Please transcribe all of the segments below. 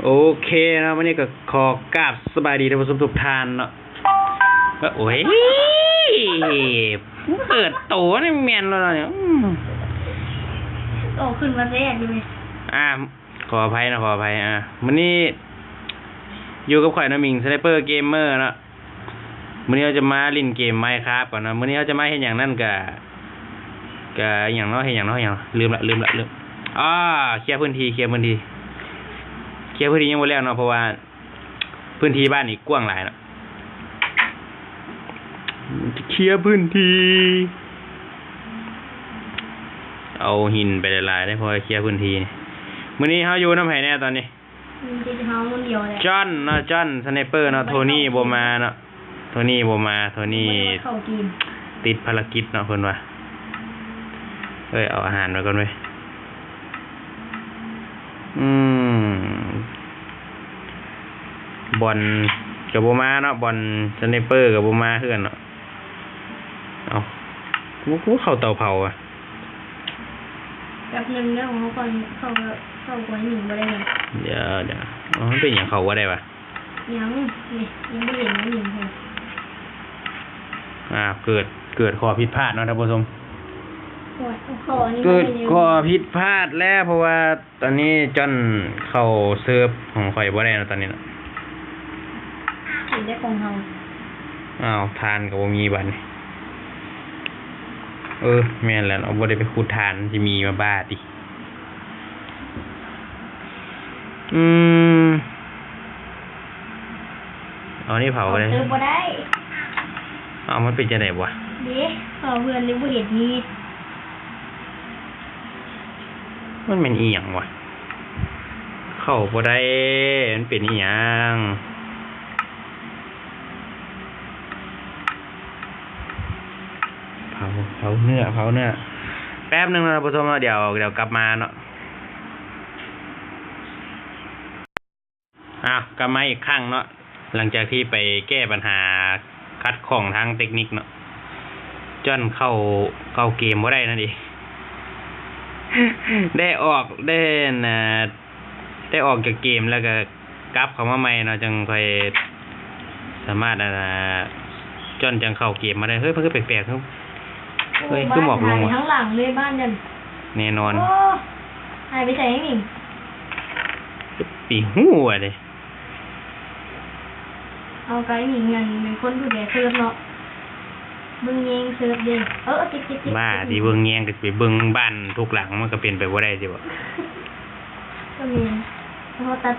ໂອເຄເນາະ ມື້ນີ້ກໍຂໍກາບສະບາຍດີທ່ານຜູ້ຊົມທຸກທ່ານເນາະ. ໂອ້ຍ ເປີດໂຕນີ້ແມ່ນແລ້ວເນາະ ອືມ ອອກຂຶ້ນວັນແລກເລີຍ. ອ່າ ຂໍອະໄພເນາະ ຂໍອະໄພ. ອ່າ ມື້ນີ້ຢູ່ກັບຂ້ອຍເນາະ ມິງ Sniper Gamer ເນາະ. ມື້ນີ້ເຮົາຈະມາຫຼິ້ນເກມ Minecraft ກັນເນາະ. ມື້ນີ້ເຮົາຈະມາເຮັດຫຍັງນັ້ນກະ ກະຫຍັງເນາະ ເຮັດຫຍັງເນາະ ຫຍັງເນາະ ລືມລະ ລືມລະ ລືມ. ອໍ ເຄຍພື້ນທີ່ ເຄຍພື້ນທີ່ ເຄຍພື້ນທີ່ຍັງບໍ່ແລ້ວເນາະ ເພາະວ່າພື້ນທີ່ບ້ານນີ້ກວ້າງຫຼາຍເນາະ. ເຄຍພື້ນທີ່ ເອົາຫີນໄປຫຼາຍໆເດ້ ເພາະວ່າເຄຍພື້ນທີ່. ມື້ນີ້ເຮົາຢູ່ນຳໃຜແດ່ຕອນນີ້? ມີແຕ່ເຮົາຄົນດຽວແຫຼະ. ຈອນເນາະ ຈອນ Sniper ເນາະ. ໂທນີ້ບໍ່ມາເນາະ ໂທນີ້ບໍ່ມາ ໂທນີ້ຕິດພາລະກິດເນາະ ເພິ່ນວ່າ. ເອີຍ ເອົາອາຫານໄວ້ກ່ອນເວີຍ. ອືມ ບອນກໍບໍ່ມາເນາະ ບອນ Sniper ກໍບໍ່ມາຄືກັນເນາະ. ເອົ້າ ກູ ກູເຂົ້າເຕົາເຜົາອະ. ແປັບໜຶ່ງເດີ ເຂົ້າ ເຂົ້າ ເຂົ້າໄວ້ໜຶ່ງບໍ່ໄດ້. ດຽວ ດຽວ ເອົ້າ ມັນເປັນຫຍັງເຂົ້າບໍ່ໄດ້ວະ? ຍັງ ນີ້ ຍັງບໍ່ເຫັນຫຍັງເລີຍ. ອ້າວ ເກີດ ເກີດຂໍ້ຜິດພາດເນາະທ່ານຜູ້ຊົມ. ໂອ້ຍ ຂໍ້ນີ້ ເກີດຂໍ້ຜິດພາດແລ້ວ ເພາະວ່າ ຕອນນີ້ຈອນເຂົ້າເສີບຂອງຂ້ອຍບໍ່ໄດ້ເນາະ ຕອນນີ້ເນາະ. ກິນແຕ່ຂອງເຮົາ. ອ້າວ ຖ່ານກໍບໍ່ມີບັດນີ້. ເອີ ແມ່ນແລ້ວເນາະ ບໍ່ໄດ້ໄປຂຸດຖ່ານ ຊິມີມາບ້າຕິ. ອືມ ເອົານີ້ເຜົາກໍໄດ້. ເອົາເສີບບໍ່ໄດ້. ເອົາ ມັນເປັນຈັ່ງໃດວະ? ເດ້ ເອົາເພື່ອນນີ້ບໍ່ເຫັນມີ. ມັນແມ່ນອີ່ຫຍັງວະ? ເຂົ້າບໍ່ໄດ້ ມັນເປັນອີ່ຫຍັງ? ເຜົາ ເຜົາເນື້ອ ເຜົາເນື້ອ. ແປັບໜຶ່ງເນາະທ່ານຜູ້ຊົມເນາະ ດຽວ ດຽວກັບມາເນາະ. ອ້າວ ກັບມາອີກຄັ້ງເນາະ ຫຼັງຈາກທີ່ໄປແກ້ບັນຫາຂັດຂ້ອງທາງເຕັກນິກເນາະ. ຈອນເຂົ້າ ເຂົ້າເກມບໍ່ໄດ້ນັ້ນເອງ ໄດ້ອອກ ໄດ້ ອັນ ໄດ້ອອກຈາກເກມແລ້ວກໍກັບເຂົ້າມາໃໝ່ເນາະ ຈັ່ງຄ່ອຍສາມາດ ອັນ ຈອນຈັ່ງເຂົ້າເກມມາໄດ້. ເຮີ້ຍ ມັນຄືແປກໆ ເຮີ້ຍ ຄືໝອກລົງວະ? ທາງຫຼັງເລີຍບ້ານນັ້ນ. ແນ່ນອນ. ໂອ້ ຫາຍໄປໃສຫຍັງນີ້? ໄປຮູ້ວ່າເດ້. ເອົາ ກາຍມີເງິນເປັນຄົນດູແລເສີບເນາະ ເບິ່ງແຍງເສີບເດ້. ເອີ ເຈັບໆໆ ບ້າ ຊິເບິ່ງແຍງກໍຊິໄປເບິ່ງບ້ານທຸກຫຼັງ ມັນກໍເປັນໄປບໍ່ໄດ້ຕິບໍ? ກໍແມ່ນ.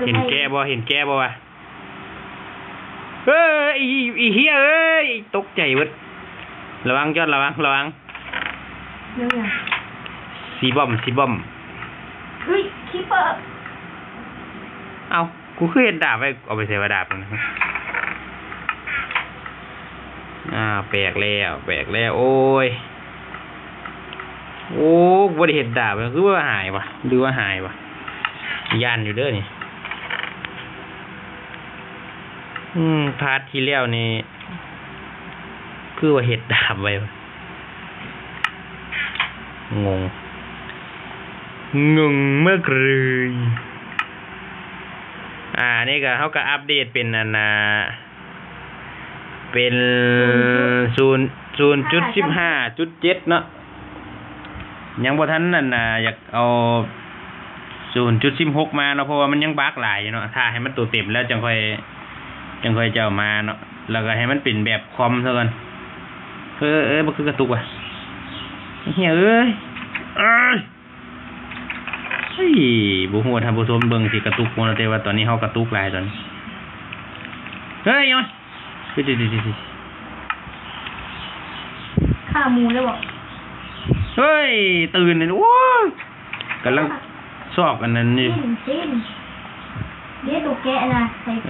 ເຫັນແກ້ບໍ່? ເຫັນແກ້ບໍ່ວະ? ເອີຍ ອີ ອີເຫຍເອີຍ ຕົກໃຈເບິດ. ລະວັງ ຈອນ ລະວັງ ລະວັງ. ແນວຫຍັງ? ຊີບອມ ຊີບອມ. ເຮີ້ຍ ຄີເປີ. ເອົ້າ ກູຄືເຮັດດາບໄວ້ ເອົາໄປໃສວະດາບນັ້ນ? ອ້າວ ແປກແລ້ວ ແປກແລ້ວ. ໂອ້ຍ ໂອ້ ບໍ່ໄດ້ເຮັດດາບ ຄືວ່າຫາຍວະ ຫຼືວ່າຫາຍວະ? ຢ້ານຢູ່ເດີນີ້. ອືມ ພາດທີ່ແລ້ວນີ້ ຄືວ່າເຮັດດາບໄວ້ວະ? ງົງ ງົງມາກເລີຍ. ອ່າ ນີ້ກໍ ເຮົາກໍອັບເດດເປັນ ອັນນ່າ ເປັນ ສູນ ສູນຈຸດສິບຫ້າຈຸດເຈັດເນາະ. ຍັງບໍ່ທັນ ອັນນ່າ ຢາກເອົາສູນຈຸດສິບຫົກມາເນາະ ເພາະວ່າມັນຍັງບັກຫຼາຍຢູ່ເນາະ. ຖ້າໃຫ້ມັນໂຕເຕັມແລ້ວຈັ່ງຄ່ອຍ ຈັ່ງຄ່ອຍຈະເອົາມາເນາະ ແລ້ວກໍໃຫ້ມັນເປັນແບບຄອມຊະກ່ອນ. ເອີ ເອີ ບໍ່ຄືກະຕຸກວະ ເຮີ້ຍເອີຍ ເອີຍ. ເຮີ້ຍ ບໍ່ຮູ້ວ່າທ່ານຜູ້ຊົມເບິ່ງຊິກະຕຸກບໍ່ເນາະ ແຕ່ວ່າຕອນນີ້ເຮົາກະຕຸກຫຼາຍຕອນນີ້. ເຮີ້ຍ ໂອ້ຍ ເຮີ້ຍ ຂ້າໝູແລ້ວບໍ? ເຮີ້ຍ ຕື່ນແລ້ວ ໂອ້ຍ ກຳລັງຊອກອັນນັ້ນຢູ່. ເດ້ ໂຕແກະນະ.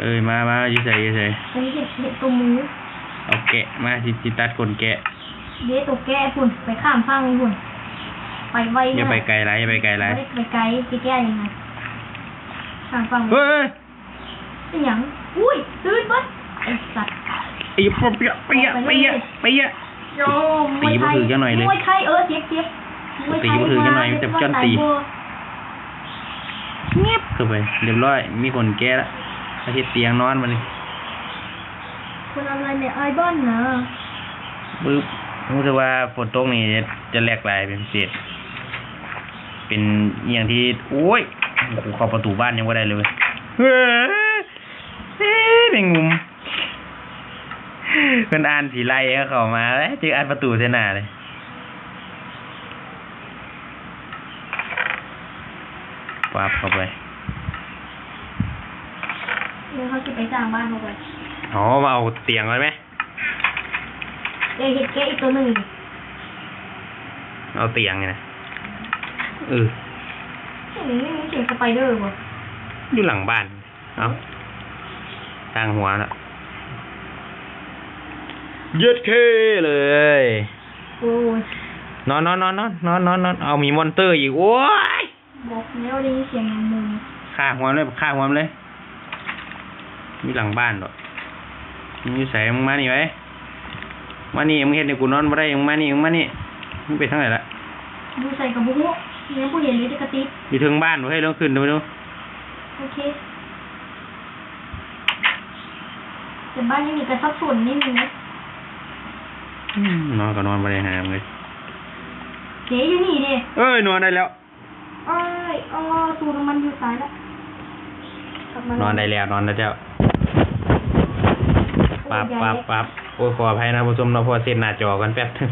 ເອີຍ ມາ ມາ ຢູ່ໃສ ຢູ່ໃສ? ອັນນີ້ເຫັດ ເຫັດໂຕໝູ. ເອົາແກະມາ ຊິ ຊິຕັດຂົນແກະ. ເດ້ ໂຕແກະພຸ້ນ ໄປຂ້າມຝັ່ງພຸ້ນ ໄປໄວ. ຢ່າໄປໄກຫຼາຍ ຢ່າໄປໄກຫຼາຍ. ບໍ່ໄດ້ໄປໄກ ຊິແກະຫຍັງນະ ຂ້າມຝັ່ງ. ເຮີ້ຍ ເປັນຫຍັງ? ອຸ້ຍ ຕື່ນເບິດ ໄອ້ສັດ. ໄອ້ປະເປຍະ ປະເຍະ ປະເຍະ ປະເຍະ. ໂອ້ ຕີບໍ່ຖືກຈັກໜ້ອຍເລີຍ. ມວຍໄທ ເອີ ເຈັບ ເຈັບ. ຕີບໍ່ຖືກຈັກໜ້ອຍ ມີແຕ່ຈອນຕີ. ງຽບເຂົ້າໄປ ຮຽບຮ້ອຍ ມີຄົນແກ້ລະ ມາເຮັດຕຽງນອນບາດນີ້. ຄົນເອົາໄວ້ໃນອ້າຍບ່ອນນະ ປຶບ ຮູ້ສຶກວ່າຝົນຕົກນີ້ຈະແຫຼກຫຼາຍເປັນພິເສດ ເປັນອີ່ຫຍັງທີ່ ໂອ້ຍ ກູເຂົ້າປະຕູບ້ານຍັງບໍ່ໄດ້ເລີຍເວີຍ ເອີ ແມງມຸມ ເພິ່ນອ່ານຊິໄລ່ເຮົາເຂົ້າມາ ເອີ ຈຶ່ງອັດປະຕູໃສ່ໜ້າເລີຍ. ປັບເຂົ້າໄປ ແລ້ວເຮົາຊິໄປສ້າງບ້ານເຮົາກ່ອນ ເຮົາມາເອົາຕຽງກ່ອນແມ ເອີ ເຮັດແກະອີກຕົວໜຶ່ງ ເອົາຕຽງນີ້ນະ ເອີ ອືມ ມີສຽງສະໄປເດີບໍ່? ຢູ່ຫຼັງບ້ານ ເອົ້າ ຕັ້ງຫົວລະ ເຢັດເຄເລີຍ ໂອ້ຍ ນອນໆໆໆ ເອົາ ມີມອນເຕີອີກ ໂອ້ຍ ບອກແລ້ວໄດ້ຍິນສຽງແມງມຸມ ຂ້າຫົວເລີຍ ຂ້າຫົວເລີຍ ຢູ່ຫຼັງບ້ານດອກ ມຶງຢູ່ໃສ? ມຶງມານີ້ໄວ້ ມານີ້ ມຶງເຮັດໃຫ້ກູນອນບໍ່ໄດ້ ມຶງມານີ້ ມຶງມານີ້ ມຶງໄປທາງໃດລະ? ຢູ່ໃສກໍບໍ່ຮູ້ ຍັງບໍ່ເຫັນເລີຍ ແຕ່ກະຕິບ ຢູ່ເທິງບ້ານເວີ້ຍ ລອງຂຶ້ນໄປເບິ່ງດູ ໂອເຄ ແຕ່ບ້ານນີ້ກະສັບສົນນິດໜຶ່ງເດ້ ອືມ ນອນກໍນອນບໍ່ໄດ້ຫາເລີຍ ເດ ຢູ່ນີ້ເດ ເອີຍ ນອນໄດ້ແລ້ວ ເອີຍ ອໍ ຕູ້ນ້ຳມັນຢູ່ ຕາຍລະ ກັບມາ ນອນໄດ້ແລ້ວ ນອນໄດ້ແລ້ວ ປັບ ປັບ ປັບ ໂອ້ຍ ຂໍອະໄພນະຜູ້ຊົມເນາະ ເພາະວ່າເຊັດໜ້າຈໍກັນແປັບໜຶ່ງ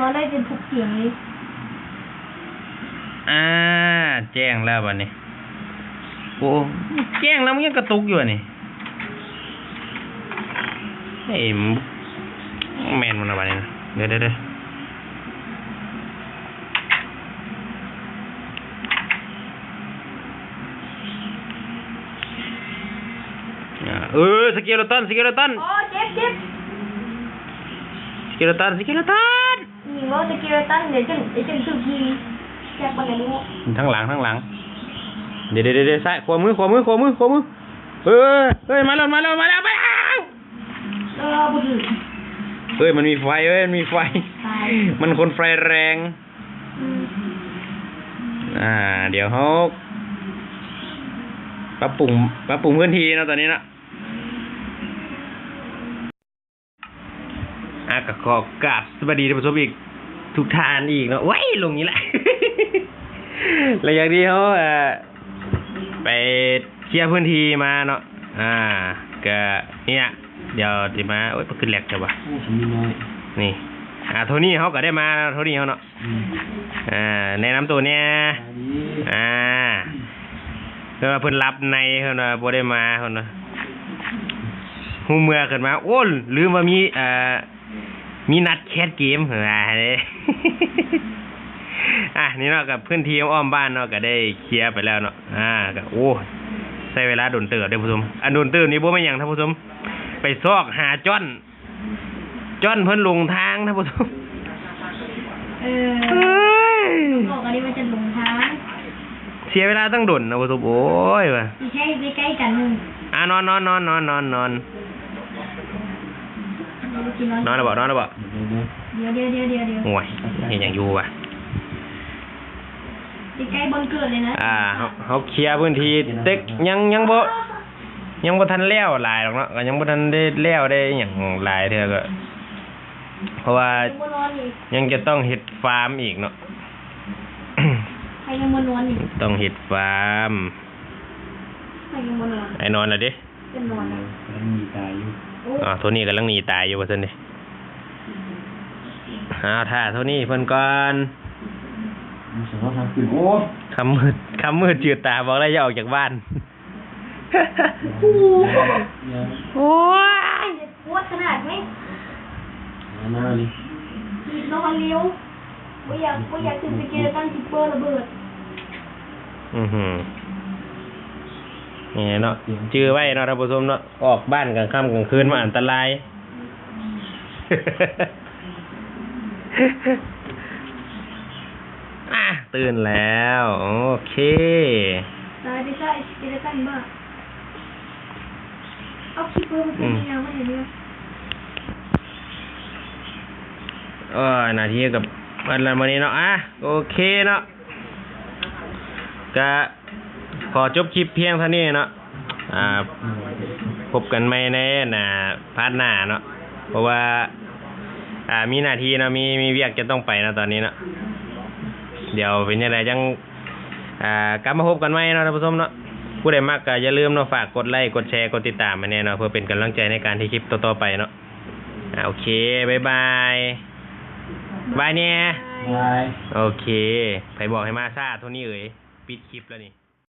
ນອນໄດ້ຈົນທຸກຕຽງເລີຍ ອ່າ ແຈ້ງແລ້ວບາດນີ້ ໂອ້ ແຈ້ງແລ້ວ ມັນຍັງກະຕຸກຢູ່ນີ້ ເອີ ແມ່ນບໍ່ນະບາດນີ້ນະ ເດີໆໆ ເອີ ສະເກເລຕັນ ສະເກເລຕັນ ໂອ້ ເຈັບ ເຈັບ ສະເກເລຕັນ ສະເກເລຕັນ ຍິງບໍ່ ສະເກເລຕັນ ດຽວຈັ່ງ ດຽວຈັ່ງຖືກຍິງ ແຈັບປານໃດບໍ່ ທາງຫຼັງ ທາງຫຼັງ ເດ ເດ ເດ ເດ ຊ້າຍ ຂວາມື ຂວາມື ຂວາມື ຂວາມື ເອີ ເອີຍ ມາແລ້ວ ມາແລ້ວ ມາແລ້ວ ມາແລ້ວ ເອີ ບໍ່ຖືກ ເອີຍ ມັນມີໄຟ ເອີຍ ມັນມີໄຟ ຕາຍ ມັນຄົນໄຟແຮງ ອືມ ອ່າ ດຽວເຮົາປັບປຸງ ປັບປຸງພື້ນທີ່ເນາະ ຕອນນີ້ເນາະ. ອ່າ ກໍຂໍກາບສະບາຍດີທ່ານຜູ້ຊົມອີກທຸກທ່ານອີກເນາະ ໂອ້ຍ ລົງອີກແລ້ວ ຫຼັງຈາກທີ່ເຮົາ ເອີ ໄປເຄຍພື້ນທີ່ມາເນາະ ອ່າ ກະນີ້ລະ ດຽວຊິມາ ໂອ້ຍ ຄືແລັກແທ້ວະ ໂອ້ ມີນ້ອຍ ນີ້ ອ່າ ໂທນີ້ເຮົາກະໄດ້ມາ ໂທນີ້ເຮົາເນາະ ອືມ ອ່າ ແນະນຳໂຕແດ່ ສະບາຍດີ ອ່າ ເພິ່ນວ່າເພິ່ນຫຼັບໃນ ເພິ່ນວ່າບໍ່ໄດ້ມາ ເພິ່ນວ່າ ຮູ້ເມື່ອຂຶ້ນມາ ໂອ້ ລືມວ່າມີ ອ່າ ມີນັດແຄດເກມ ເພິ່ນວ່າເດ້ ອ່າ ນີ້ເນາະ ກັບພື້ນທີ່ອ້ອມບ້ານເນາະ ກະໄດ້ເຄຍໄປແລ້ວເນາະ ອ່າ ກະ ໂອ້ ໃຊ້ເວລາດົນເຕີບເດ້ຜູ້ຊົມ ອັນດົນເຕີບນີ້ບໍ່ແມ່ນຫຍັງທ່ານຜູ້ຊົມ ໄປຊອກຫາຈ້ອນ ຈ້ອນເພິ່ນຫຼົງທາງທ່ານຜູ້ຊົມ ເອີ ເອີຍ ບອກອັນນີ້ວ່າຈະຫຼົງທາງ ເສຍເວລາຕັ້ງດົນນະຜູ້ຊົມ ໂອ້ຍວ່າ ຊິໃຊ້ໃກ້ໆກັນ ອ່າ ນອນໆໆໆໆ ນອນແລ້ວບໍ່? ນອນແລ້ວບໍ່? ດຽວໆໆໆໆ ໂອ້ຍ ເຮັດຫຍັງຢູ່ວະ? ໃກ້ໆບ່ອນເກີດເລີຍນະ ອ່າ ເຮົາ ເຮົາເຄຍພື້ນທີ່ເຕັກ ຍັງ ຍັງບໍ່ ຍັງບໍ່ທັນແລ້ວຫຼາຍດອກເນາະ ກໍຍັງບໍ່ທັນໄດ້ແລ້ວໄດ້ຫຍັງຫຼາຍເທື່ອ ກໍເພາະວ່າຍັງຈະຕ້ອງເຮັດຟາມອີກເນາະ ໃຜຍັງບໍ່ນອນອີກ ຕ້ອງເຮັດຟາມ ໃຜຍັງບໍ່ນອນ ໄອ້ນອນລະເດ້ ເປັນນອນລະ ກຳລັງໜີຕາຍຢູ່ ອໍ ໂທນີ້ກຳລັງໜີຕາຍຢູ່ວ່າຊັ້ນເດ້ ເອົາ ຖ້າໂທນີ້ເພິ່ນກ່ອນ ໂອ້ ຄ່ຳມືດ ຄ່ຳມືດຈືດຕາ ບອກແລ້ວຢ່າອອກຈາກບ້ານ ໂອ້ຍ ປວດຂະໜາດແມ່ງ ມານີ້ ນອນເລັວ ບໍ່ຢາກ ບໍ່ຢາກຂຶ້ນໄປເຈີກັນ ຊິເປີລະເບີດ ອືຫື ນີ້ເນາະ ຈື່ໄວ້ເນາະທ່ານຜູ້ຊົມເນາະ ອອກບ້ານກາງຄ່ຳກາງຄືນມັນອັນຕະລາຍ ອ່ະ ຕື່ນແລ້ວ ໂອເຄ ຕາຍໄປຊະ ສະເກເລຕັນບ້າ ເອົາຄີບເບີມາເປັນຫຍັງວະນີ້ ໂອ້ຍ ນາທີກໍເບິດແລ້ວມື້ນີ້ເນາະ ອ່ະ ໂອເຄເນາະ. ກະຂໍຈົບຄລິບພຽງເທົ່ານີ້ເນາະ. ອ່າ ພົບກັນໃໝ່ໃນ ອັນນ່າ ພາດໜ້າເນາະ ເພາະວ່າ ອ່າ ມີໜ້າທີ່ເນາະ ມີ ມີວຽກຈະຕ້ອງໄປເນາະຕອນນີ້ເນາະ. ດຽວເປັນຈັ່ງໃດຈັ່ງ ອ່າ ກັບມາພົບກັນໃໝ່ເນາະທ່ານຜູ້ຊົມເນາະ. ຜູ້ໃດມັກກະຢ່າລືມເນາະ ຝາກກົດໄລ ກົດແຊ ກົດຕິດຕາມໃຫ້ແນ່ເນາະ ເພື່ອເປັນກຳລັງໃຈໃນການເຮັດຄລິບຕໍ່ໆໄປເນາະ. ອ່າ ໂອເຄ ບາຍບາຍ ບາຍແນ່ ບາຍ. ໂອເຄ ໃຜບອກໃຫ້ມາຊ້າ ໂທນີ້ເອີຍ ປິດຄລິບແລ້ວນີ້.